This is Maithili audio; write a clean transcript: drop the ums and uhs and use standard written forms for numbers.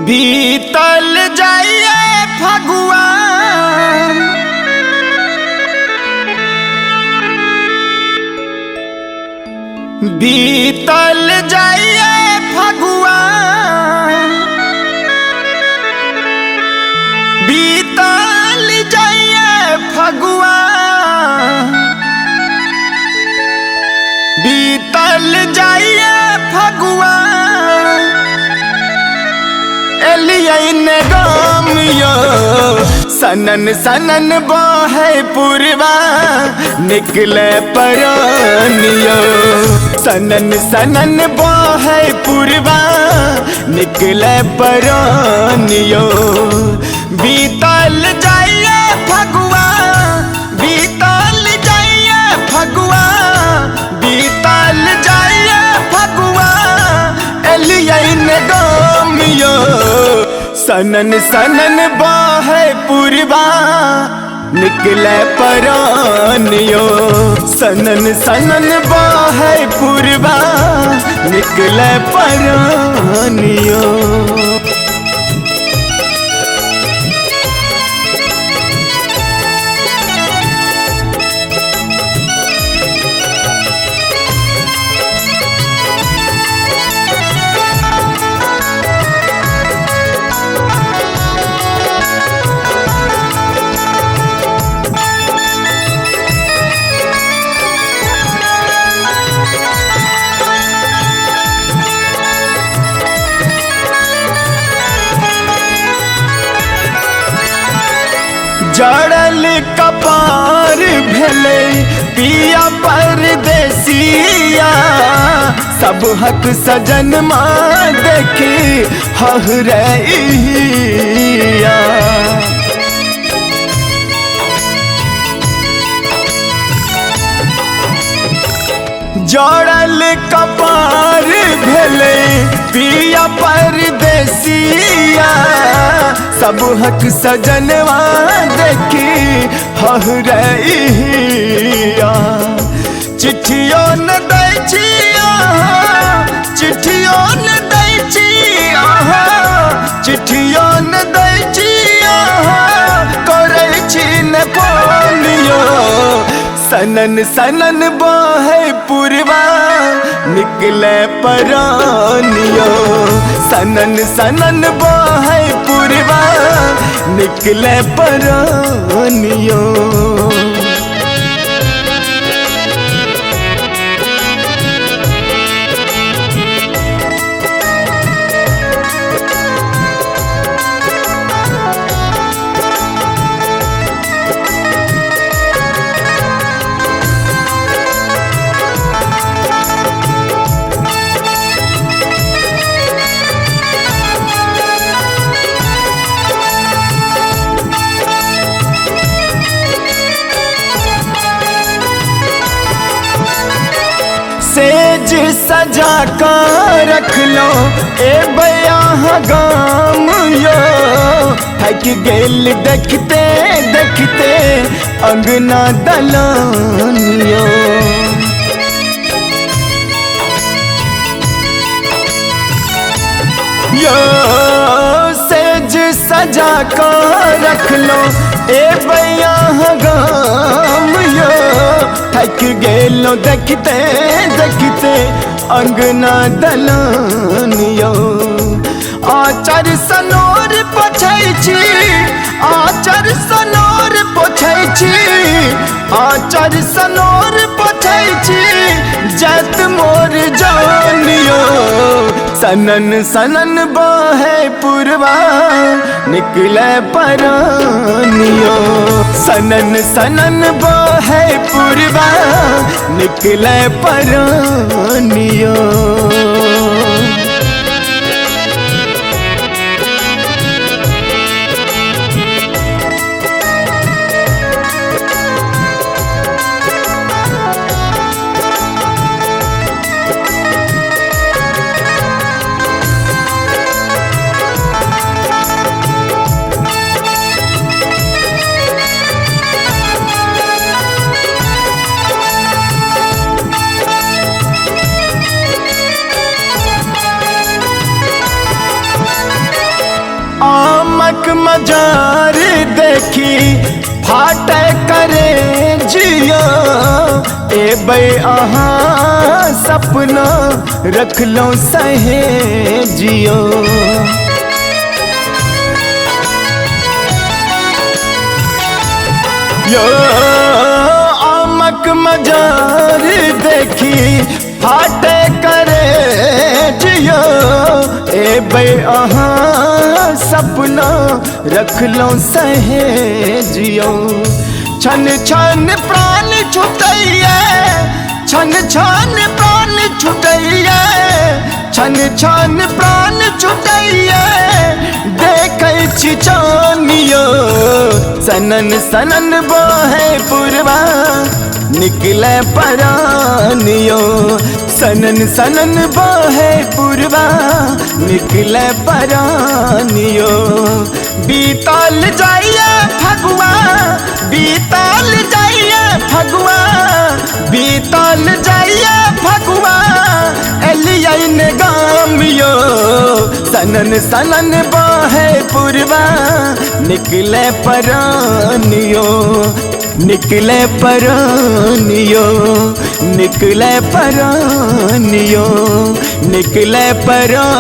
बीतल जाइए फगुआ बीतल जाइए फगुआ बीतल जाइए फगुआ बीतल जाइए फगुआ एलियन गाम यो सनन सनन बहे पुरवा निकले परानियो सनन सनन बहे पुरवा निकले परानियो बीतल जाइए फगुआ बीतल जाइए फगुआ बीतल जाइए फगुआ एलियन गाम यो सनन सनन बहे पुरवा निकले परानियो सनन सनन बहे पुरवा निकले परानियो। जड़ल कपार भेले पिया परदेसिया सब हक सजन माँ देखी हहरैया। जड़ल कपार भेले पिया परदेसिया सब हक सजनवा देखी हहरैया। चिट्ठियों न दै छी अहाँ चिट्ठियों न दै छी अहाँ चिट्ठियों न दै छी अहाँ करै छी न फोनियो सनन सनन बहे पुरवा निकले परानियो सनन सनन बहे पुरवा निकले परानियो। सेज सजा का रख लो ए बया गाम यो थक गेल देखते देखते अंगना दलानियो। यो सेज सजा का रख लो ए बया गाम यो थक गेलो देखते देखते अंगना दलानियो। आचर सनोर पोछै छी आचर सनोर पोछै छी आचर सनोर पोछै छी जत मोर जानियो सनन सनन बहे पुरवा निकले परानियो सनन सनन बहे पुरवा निकले परानियो। मजार देखी फाटे करे जियो, एबै अहाँ सपना रखलो सहे जियो। यो आमक मजार देखी फाटे करे जियो, एबै अहाँ सपना रखलो सहे जियो। छन छन प्राण छुटैया, छन छन प्राण छुटैया, छन छन प्राण छुटैया, देखै छी चानियो। सनन सनन बहे पुरवा निकले परानियो, सनन सनन बहे पुरवा निकले परानियो। बीतल जाइए फगुआ, बीतल जाइए फगुआ, बीतल जाइए फगुआ, एलियै ने गामियो। सनन सनन बहे पुरवा निकले परानियो, निकले परानियो, निकले परानियो, निकले परानियो।